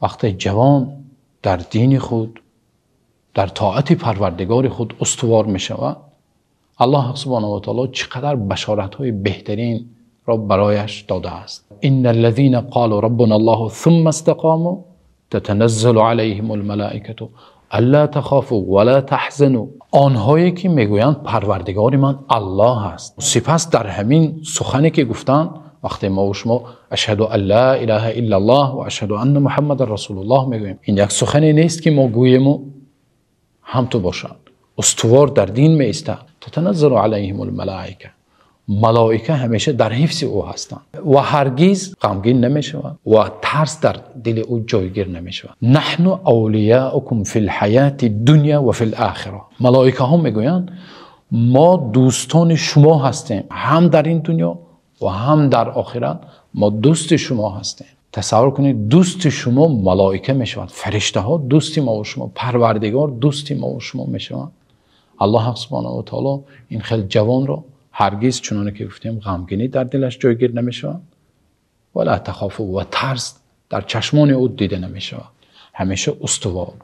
Вақте ҷавон дар дини худ, дар тоати Парвардигори худ устувор мешавад, Аллоҳ субҳонаҳу ва таъоло чӣ қадар башоратҳои беҳтаринро барояш додааст. إن الذين قالوا ربنا الله ثم استقاموا تتنزل عليهم الملائكة ألا تخافوا ولا تحزنوا. Онҳое ки мегӯянд: «Парвардигори ман Аллоҳ аст», сипас дар ҳамин сухане ки гуфтанд, вақте мо ва шумо أشهد أن لا إله إلا الله وأشهد أن محمدا رسول الله мегӯем, ин як сухане нест, ки мо гӯем ҳам ту бошад. Устувор дар дин меистад. تتنزل عليهم الملائكة, малоика ҳамеша дар ҳифзи ӯ ҳастанд ва ҳаргиз ғамгин намешавад ва тарс дар дили ӯ ҷойгир намешавад. نحن أولياؤكم في الحياة الدنيا وفي الآخرة. Малоикаҳо мегӯянд: «Мо дӯстони шумо ҳастем, ҳам дар ин дунё ва ҳам дар охират мо дӯсти шумо ҳастем». Тасаввур кунед, дӯсти шумо малоика мешавад, фариштаҳо дӯсти мо ва шумо, Парвардигор дӯсти мо ва шумо мешавад. Аллоҳ субҳонаҳу ва таъоло ин хел ҷавонро ҳаргиз, чуноне ки гуфтем, ғамгинӣ дар дилаш ҷойгир намешавад, ولا تخافوا, ва тарс дар чашмони ӯ дида намешавад, ҳамеша устувор.